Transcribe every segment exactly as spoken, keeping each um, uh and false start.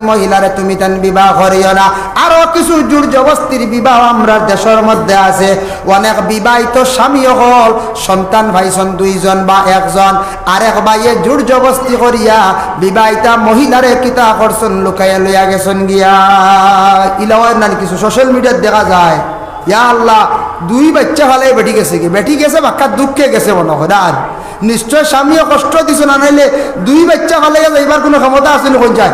মহিলারে তুমি তান বিবাহ করিও না। আরো কিছু জোর জবস্তির বিবাহ আমরার দেশর মধ্যে আছে। অনেক বিবাহিত স্বামী অকল সন্তান পাইছন দুইজন বা একজন, আরেক ভাইয়ে জোর জবস্তি করিয়া বিবাহিতা মহিলারে কিতা করছন, লুকাইয়া লইয়া গেছন গিয়া। ইলাও নানি কিছু সোশ্যাল মিডিয়াত দেখা যায়। ইয়া আল্লাহ, দুই বাইচ্চা ফালাই বেটি গেছে গি, বেটি গেছে বাক্কা দুঃখে গেছে মনো কয়। আর নিশ্চয় স্বামীয়ে কষ্ট দিছন, না নাইলে দুই বাইচ্চা ফালাইয়া যাইবার কুনু ক্ষমতা আছে নি কইন যায়?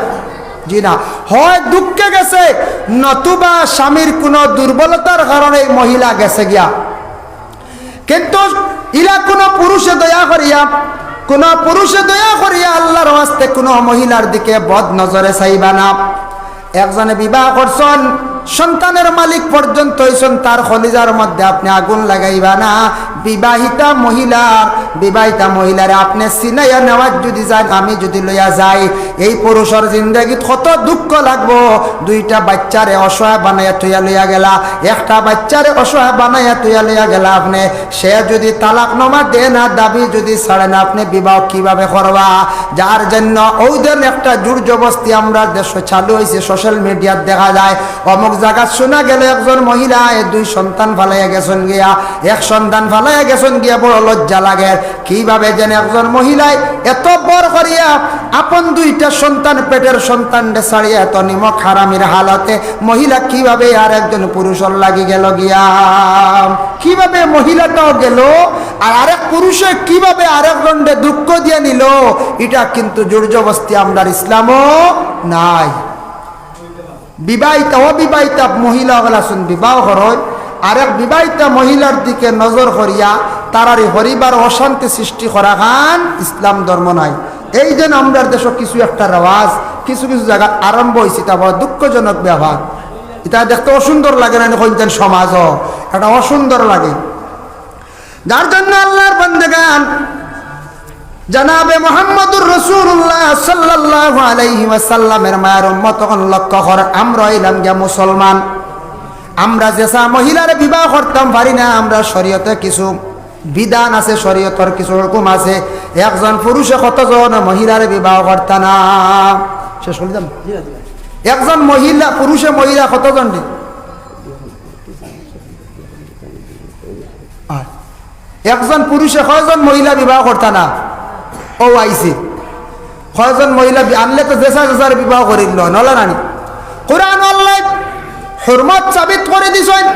জি না, হয় দুঃখে গেছে, নতুবা স্বামীর কুনু দুর্বলতার কারণে এই মহিলা গেছে গিয়া। কিন্তু ইলা কুনু পুরুষে দয়া করিয়া, কুনু পুরুষে দয়া করিয়া আল্লাহর ওয়াস্তে কুনু মহিলার দিকে বদ নজরে চাইবা না। একজনে বিবাহ করছন, সন্তানের মালিক পর্যন্ত হইছন, তার কলিজার মধ্যে আপনে আগুন লাগাইবা না। বিবাহিতা মহিলার, বিবাহিতা মহিলারে আপনে ছিনাইয়া নেওয়াত যুদি যাইন, আমি যুদি লইয়া যাই, এই পুরুষর জিন্দেগিত কত দুঃখ লাগবো। দুইটা বাইচ্চারে অসহায় বানাইয়া থইয়া লইয়া গেলা, একটা বাইচ্চারে অসহায় বানাইয়া থইয়া লইয়া গেলা আপনে। সে যুদি তালাকনামা দেয় না, দাবি যুদি ছাড়ে না, আপনে বিবাহ কিভাবে করবা? যার জন্য ওই দিন একটা জোর জবস্তি আমরার দেশো চালু হইছে, সোশ্যাল মিডিয়াত দেখা যায়, অমুক জাগাত শুনা গেল একজন মহিলায় দুই সন্তান ফালাইয়া গেছন গিয়া, এক সন্তান ফালাইয়া গেছন গিয়া, বড় লজ্জা লাগে। কিভাবে যেন একজন মহিলায় এত বড় করিয়া আপন দুইটা সন্তান, পেটের সন্তানরে ছাড়িয়া এত নিমক হারামির হালতে মহিলা কিভাবে আর একজন পুরুষর লাগি গেল গিয়া? কিভাবে মহিলাটাও গেল, আর আরেক পুরুষে কিভাবে আরেক জনরে দুঃখ দিয়া নিল? ইটা কিন্তু জোর জবস্তি আমরার ইসলামো নাই। বিবাহিতা, অবিবাহিতা মহিলা অকল আছন, বিবাহ করইন, আরেক বিবাহিতা মহিলার দিকে নজর করিয়া তারার এই পরিবার অশান্তি সৃষ্টি করাখান ইসলাম ধর্ম নায়। এই যেন আমরার দেশো কিছু একটা রেওয়াজ কিছু কিছু জাগাত আরম্ভ হইছে, ইটা বড় দুঃখজনক ব্যাপার। ইটা দেখতে অসুন্দর লাগে না নি? কইন যেন সমাজও একটা অসুন্দর লাগে। যার জন্য আল্লাহর বান্দেগান, জনাবে মুহাম্মদুর রাসূলুল্লাহ সাল্লাল্লাহু আলাইহি ওয়াসাল্লামের মায়ার উম্মত অকল লক্ষ্য কর, আমরা অইলাম গিয়া মুসলমান। আমরা যেছা মহিলারে বিবাহ করতাম পারি না, আমরার শরীয়তে কিছু বিধান আছে, শরীয়তর কিছু হুকুম আছে। একজন পুরুষে কতজন মহিলারে বিবাহ করতা না? শেষ করি দিতাম। একজন মহিলা, পুরুষে মহিলা কতজন রে? আর একজন পুরুষে কয়জন মহিলা বিবাহ করতা না? ও আইছে। কয়জন মহিলা বি-, আনলে তো যেছা যেছারে বিবাহ করিল, নলা নানি? কোরআন আল্লাহ হুরমত সাবিত করি দিছইন।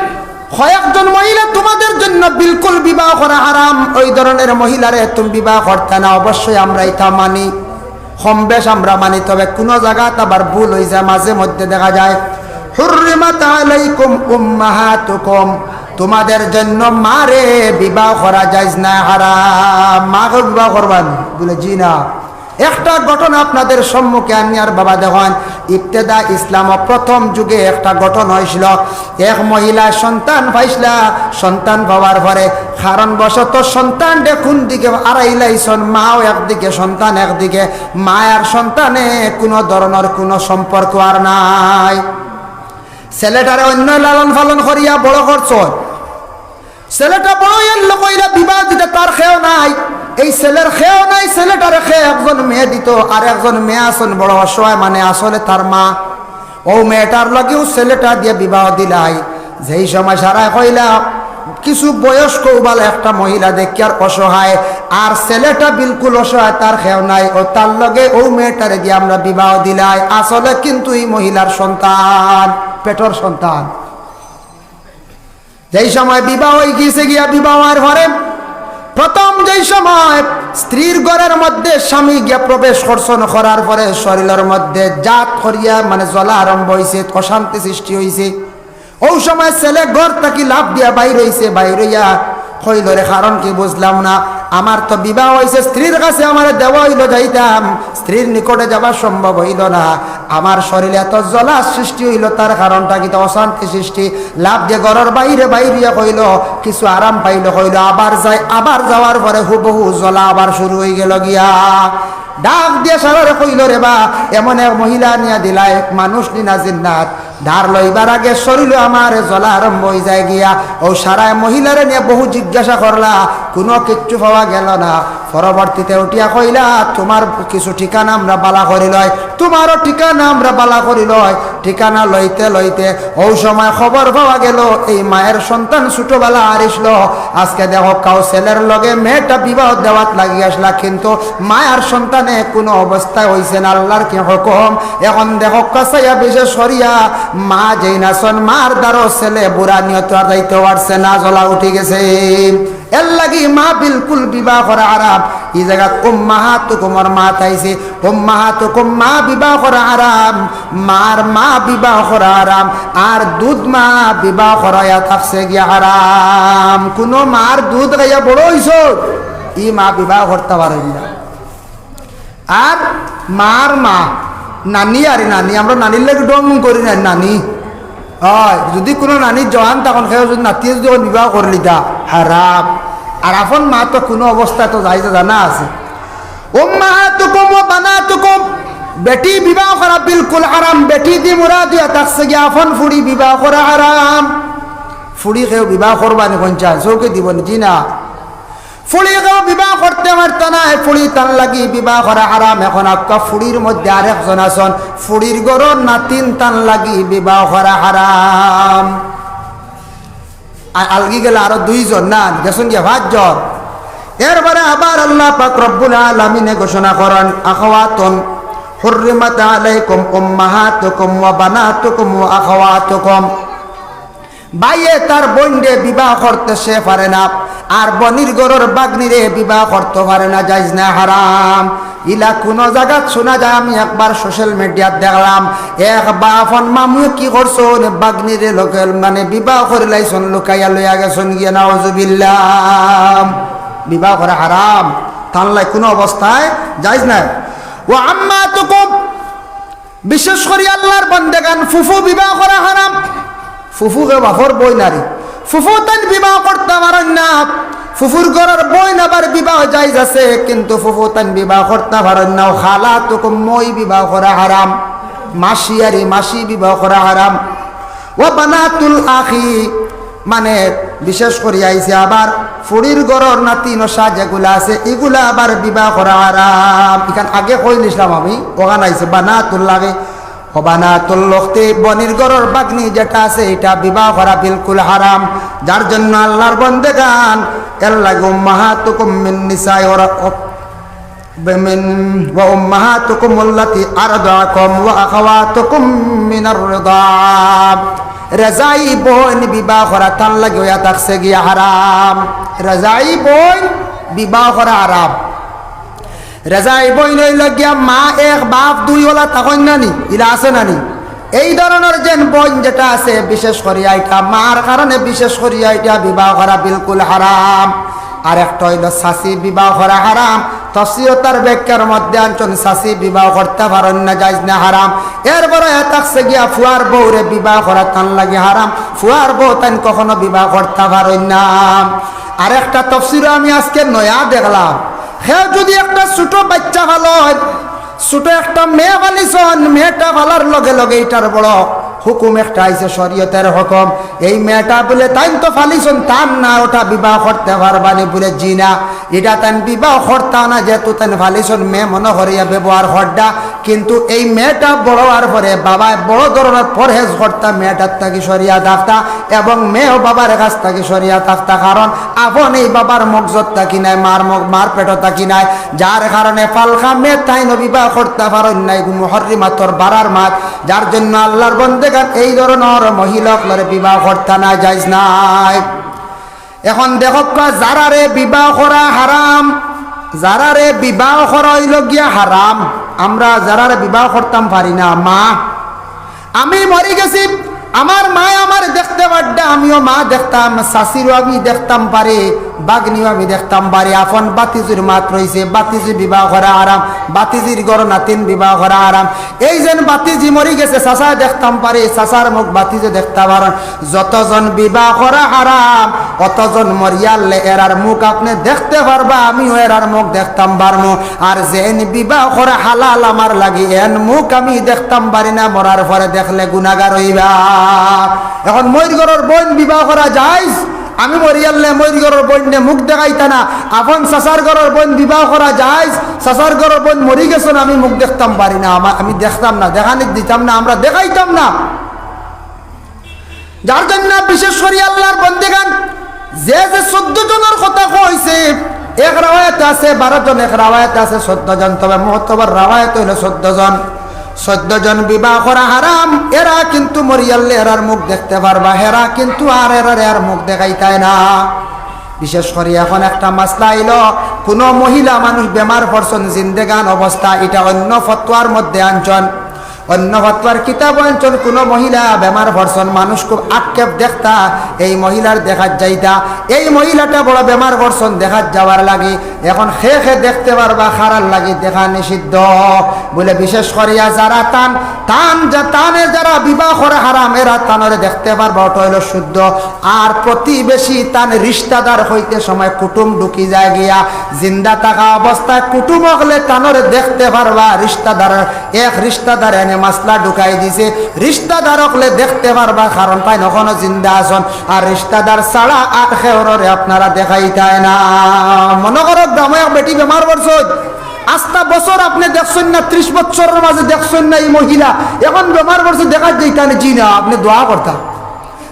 কয়েকজন মহিলা তোমাদের জন্য বিলকুল বিবাহ করা হারাম, ওই ধরনের মহিলারে তুমি বিবাহ করতা না। অবশ্যই আমরা ইটা মানি, কম বেশ আমরা মানি, তবে কুনু জাগাত আবার ভুল হই যায়, মাঝে মধ্যে দেখা যায়, হুররিমাত আলাইকুম উম্মাহাতুকুম, তোমাদের জন্য মারে বিবাহ করা জায়েজ না, হারাম। মাকে বিবাহ করবা নি? বলে, জি না। একটা ঘটনা আপনাদের সম্মুখে আনিয়ার বাবা দেখইন, ইবতেদা ইসলাম প্রথম যুগে একটা ঘটনা হইছিল। এক মহিলা সন্তান পাইছলা, সন্তান পাওয়ার পরে কারণবশত সন্তানরে কুন দিকে আড়াইলাইছন, মাও একদিকে, সন্তান একদিকে, মা আর সন্তানে কুনু ধরনের কুনু সম্পর্ক আর নাই। ছেলেটারে অন্য লালন পালন করিয়া বড় করছন। ছেলেটা বড় অইয়া অইলা বিবাহ দিতা, তার কেউ নাই। এই ছেলের কেউ নাই, ছেলেটারে কে একজন মেয়ে দিত, আর একজন মেয়ে আছন বড় অসহায়, মানে আসলে তার মা। ও মেয়েটার লগেউ ছেলেটা দিয়া বিবাহ দিলাই। যেই সময় সারায় কইলা, কিছু বয়স্ক উবালা একটা মহিলা দেখিয়ার অসহায়, আর ছেলেটা বিলকুল অসহায়, তার কেউ নাই, ও তার লগে ও মেয়েটারে দিয়া আমরা বিবাহ দিলাই। আসলে কিন্তু এই মহিলার সন্তান, পেটর সন্তান। যেই সময় বিবাহ হই গেছে গিয়া, বিবাহ হওয়ার পরে প্রথম যেই সময় স্ত্রীর ঘরের মধ্যে স্বামী গিয়া প্রবেশ করছন, করার পরে শরীরের মধ্যে জাত করিয়া মানে জ্বলা আরম্ভ হইছে, অশান্তি সৃষ্টি হইছে। ওই সময় ছেলে ঘর থাকি লাফ দিয়া বাইর হইছে, বাইর হইয়া কইল, "রে, কারণ কি বুঝলাম না, আমার তো বিবাহ হইছে, স্ত্রীর কাছে আমারে দেওয়া হইল যাইতাম, স্ত্রীর নিকটে যাওয়া সম্ভব হইল না, আমার শরীরে এত জ্বলা সৃষ্টি হইল, তার কারণটা কিতা?" অশান্তি সৃষ্টি। লাফ দিয়া ঘরর বাইরে বাইরিয়া কইল, কিছু আরাম পাইল, কইল, "আবার যাই।" আবার যাওয়ার পরে হুবহু জ্বলা আবার শুরু হই গেল গিয়া। ডাক দিয়া সারারে কইল, "রে বা, এমন এক মহিলা নিয়া দিলা, এক মানুষ নি না জিন্নাত, ধার লইবার আগে শরীরে আমার জ্বলা আরম্ভ হই যায় গিয়া।" ও সারায় মহিলারে নিয়া বহু জিজ্ঞাসা করলা, কোনো কিচ্ছু পাওয়া গেল না। পরবর্তীতে উঠিয়া কইলা, "তুমার কিছু ঠিকানা আমরা বালা করি লই, তুমারও ঠিকানা আমরা বালা করি লই।" ঠিকানা লইতে লইতে অউ সময় খবর পাওয়া গেল, এই মায়ের সন্তান ছোটবেলা আরিছিল। আজকে দেখো, কাউ ছেলের লগে মেয়েটা বিবাহ দেওয়াত লাগি আসলা, কিন্তু মায়ার সন্তানে কোনো অবস্থায় হইছে না। আল্লাহর কি হুকুম? এখন দেখো, কাছাইয়া বিশেষ করিয়া মা যেইন আছইন, মার দ্বারো ছেলে বুরা নিয়ত আর যাইতে পারছে না, জ্বলা উঠি গেছে। এর লাগি মা বিলকুল বিবাহ করা হারাম। ই জাগাত উম্মাহাতুকুমর মা তাইছে, উম্মাহাতুকুম মা বিবাহ করা হারাম, মার মা বিবাহ করা হারাম, আর দুধ মা বিবাহ করাইয়া থাকছে গিয়া হারাম। কুনু মার দুধ খাইয়া বড় অইছো, ই মা বিবাহ করতা পারইন না। আর মার মা, নানি আর নানি, আমরা নানির লাগি ঢং করি না, নানি। অয়, যুদি কুনু নানি জোয়ান তখন কেউ যুদি নাতিয়ে যুদি অখন বিবাহ করিলিতা, হারাম। আর আপন মা তো কুনু অবস্থায় তো জায়েজ জানা আছে। উম্মাহাতুকুম ওয়া বানাতুকুম, বেটি বিবাহ করা বিলকুল হারাম। বেটি দি মুরাদ অইয়া থাকছে গিয়া আপন ফুড়ি বিবাহ করা হারাম। ফুড়ি কেউ বিবাহ করবা নি, কোন চায় চউখে দিবো নি? জি না। ফুড়ি কেউ বিবাহ করতে পারতা নায়, ফুড়ি তান লাগি বিবাহ করা হারাম। এখন আক্কা ফুড়ির মধ্যে আরেকজন আছইন, ফুড়ির ঘরর নাতিন তান লাগি বিবাহ করা হারাম। আ-, আলগি গেলা আরো দুইজন, না, গেছইন গিয়া পাঁচজন। এরপরে আবার আল্লাহ পাক রব্বুল আলামিনে ঘোষণা করইন, আখাওয়াতুন, হুররিমাত আলাইকুম উম্মাহাতুকুম ওয়া বানাতুকুম ওয়া আখাওয়াতুকুম। ভাইয়ে তার বইনরে বিবাহ করতে সে পারে না, আর বইনর ঘরর ভাগ্নিরে বিবাহ করতে পারে না, জায়েজ না, হারাম। ইলা কুনু জাগাত শুনা যায়? আমি একবার সোশ্যাল মিডিয়াত দেখলাম, এক বাপন মামু কি করছইন, ভাগ্নিরে লোকে মানে বিবাহ করিলাইছইন, লুকাইয়া লইয়া গেছইন গিয়া, নাউজুবিল্লাহ। বিবাহ করা হারাম, তান লাগি কুনু অবস্থায় জায়েজ না। ওয়া আম্মাতুকুম, বিশেষ করি আল্লাহর বান্দেগান, ফুফু বিবাহ করা হারাম। ফুফু কেউ বাপর বইন নারী, ফুফু তাইন বিবাহ করতা পারইন না। ফুফুর ঘরর বইন আবার বিবাহ জায়েজ আছে, কিন্তু ফুফু তাইন বিবাহ করতা পারইন না। ওয়া খালাতুকুম, মই বিবাহ করা হারাম, মাসি আরি মাসি বিবাহ করা হারাম। ওয়া বানাতুল আখি, মানে, বিশেষ করি আইছে আবার ফুড়ির ঘরর নাতি নশা যেগুলা আছে, ইগুলা আবার বিবাহ করা হারাম। ইখান আগে কইলিছলাম আমি, অখান আইছে বানাতুল আখি। ওয়া বানাতুল উখতি, বইনর ঘরর ভাগ্নি যেটা আছে, ইটা বিবাহ করা বিলকুল হারাম। যার জন্য আল্লাহর বান্দেগান, এর লাগি উম্মাহাতুকুম মিন নিসাই ওয়া রা-, মিন, ওয়া উম্মাহাতুকুমুল্লাতি আরদাকুম ওয়া আখাওয়াতুকুম মিনার রিদা। রেজাই বইন বিবাহ করা তান লাগি অইয়া থাকছে গিয়া হারাম। রেজাই বইন বিবাহ করা হারাম। রেজাই বইন অইলো গিয়া মা এক বাপ দুই ওলা, তা কইন না নি? ইলা আছে না নি? এই ধরনর যেন বইন যেটা আছে, বিশেষ করিয়া ইটা মার কারণে বিশেষ করিয়া ইটা বিবাহ করা বিলকুল হারাম। আর একটা অইলো চাচি বিবাহ করা হারাম। তফসিরো তার ব্যাখ্যার মধ্যে আনছইন, চাচি বিবাহ করতা পারইন না, জায়েজ না, হারাম। এরপরে এ থাকছে গিয়া ফুয়ার বউরে বিবাহ করা তান লাগি হারাম, ফুয়ার বউ তাইন কখনো বিবাহ করতা পারইন না। আর একটা তফসিরো আমি আজকে নয়া দেখলাম, কেউ যুদি একটা ছোট বাইচ্চা পালইন, ছোট একটা মেয়ে পালিছইন, মেয়েটা পালার লগে লগে ইটার বড় হুকুম একটা আইছে, শরীয়তের হুকুম। এই মেয়েটা বুলে তাইন তো পালিছইন, তার না ওটা বিবাহ করতা পারবা নি? বুলে, "জি না, ইটা তাইন বিবাহ করতা না, যেহেতু তাইন পালিছইন, মেয়ে মনো করিয়া ব্যবহার কররা।" কিন্তু এই মেয়েটা বড় অওয়ার পরে বাবায় বড় ধরনর পরহেজ করতা, মেয়েটার থাকি সরিয়া থাকতা, এবং মেয়েও বাবার কাছ থাকি সরিয়া থাকতা, কারণ আপন এই বাবার মগজত থাকি নায়, মার মগ-, মার পেটো থাকি নায়, যার কারণে ফালকা মেয়ে তাইনও বিবাহ করতা পারইন না। ইগু মুহররিমাতর বারার মাত, যার জন্য আল্লাহর বন্দেগান এই ধরনর মহিলা অকলরে বিবাহ করতা না, জায়েজ নাই। এখন দেখউক্কা, যারারে বিবাহ করা হারাম, যারারে বিবাহ করা অইলো গিয়া হারাম, আমরা যারারে বিবাহ করতাম পারি না, মা, আমি মরি গেছি, আমার মায় আমারে দেখতে পাররা, আমিও মা দেখতাম, চাচিরও আমি দেখতাম পারি, ভাগ্নিও আমি দেখতাম পারি, আপন ভাতিজির মাত রইছে, ভাতিজি বিবাহ করা হারাম, ভাতিজির ঘরর নাতিন বিবাহ করা হারাম। এই যেন ভাতিজি মরি গেছে, চাচায় দেখতাম পারি, চাচার মুখ ভাতিজে দেখতা পারইন। যতজন বিবাহ করা হারাম, অতজন মরিয়ারলে এরার মুখ আপনে দেখতে পারবা, আমিও এরার মুখ দেখতাম পারমু। আর যেন বিবাহ করা হালাল আমার লাগি, এন মুখ আমি দেখতাম পারি না, মরার পরে দেখলে গুনাগার অইবা। এখন মইর ঘরর বইন বিবাহ করা জায়েজ, আমি মরিয়ারলে মইর ঘরর বইনরে মুখ দেখাইতা না। আপন চাচার ঘরর বইন বিবাহ করা জায়েজ, চাচার ঘরর বইন মরি গেছইন, আমি মুখ দেখতাম পারি না, আমা-, আমি দেখতাম না, দেখানি দিতাম না, আমরা দেখাইতাম না। যার জন্য বিশেষ করি আল্লাহর বন্দেগান, যে যে চৌদ্দ জনর কথা কইছে, এক রাওয়ায়াতে আছে বারো জন, এক রাওয়ায়াতে আছে চৌদ্দ জন, তবে মুহতবর রাওয়ায়াত অইলো চৌদ্দ জন। চৌদ্দ জন বিবাহ করা হারাম, এরা কিন্তু মরিয়ারলে এরার মুখ দেখতে পারবা, হেরা কিন্তু আর এরারে আর মুখ দেখাইতায় না। বিশেষ করি এখন একটা মাসলা আইলো, কুনু মহিলা মানুষ বেমার পড়ছইন জিন্দেগান অবস্থা, ইটা অন্য ফতোয়ার মধ্যে আনছইন, অন্য ফতোয়ার কিতাব আনছইন, কুনু মহিলা বেমার পড়ছইন, মানুষ খুব আক্ষেপ দেখতা, এই মহিলার দেখাত যাইতা, এই মহিলাটা বড় বেমার পড়ছইন দেখাত যাওয়ার লাগি। এখন হে হে দেখতে পারবা, কারার লাগি দেখা নিষিদ্ধ। বলে বিশেষ করিয়া যারা তান, তান যা-, তানে যারা বিবাহ করা হারাম, এরা তানরে দেখতে পারবা, ওটা অইলো শুদ্ধ। আর প্রতিবেশী তান রিশতাদার অইতে সময় কুটুম ঢুকি যায় গিয়া, জিন্দা থাকা অবস্থায় কুটুম অকলে তানরে দেখতে পারবা, রিশতাদার এক রিশতাদার এনে মাসলা ঢুকাই দিছে, রিশতাদার অকলে দেখতে পারবা, কারণ তাইন অখনো জিন্দা আছইন। আর রিশতাদার ছাড়া আর কেউররে আপনারা দেখাইতায় না। মনো করো, গ্রামো এক বেটি বেমার পড়ছইন, আস্তা বছর আপনে দেখছইন না, ত্রিশ বছরর মাঝে দেখছইন না ই মহিলা, এখন বেমার পড়ছে, দেখাত যাইতা নি? জি না, আপনে দোয়া করতা।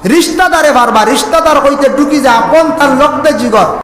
রিশতাদারে পারবা, রিশতাদার অইতে ঢুকি যায়, আপন তার লগে জিগর।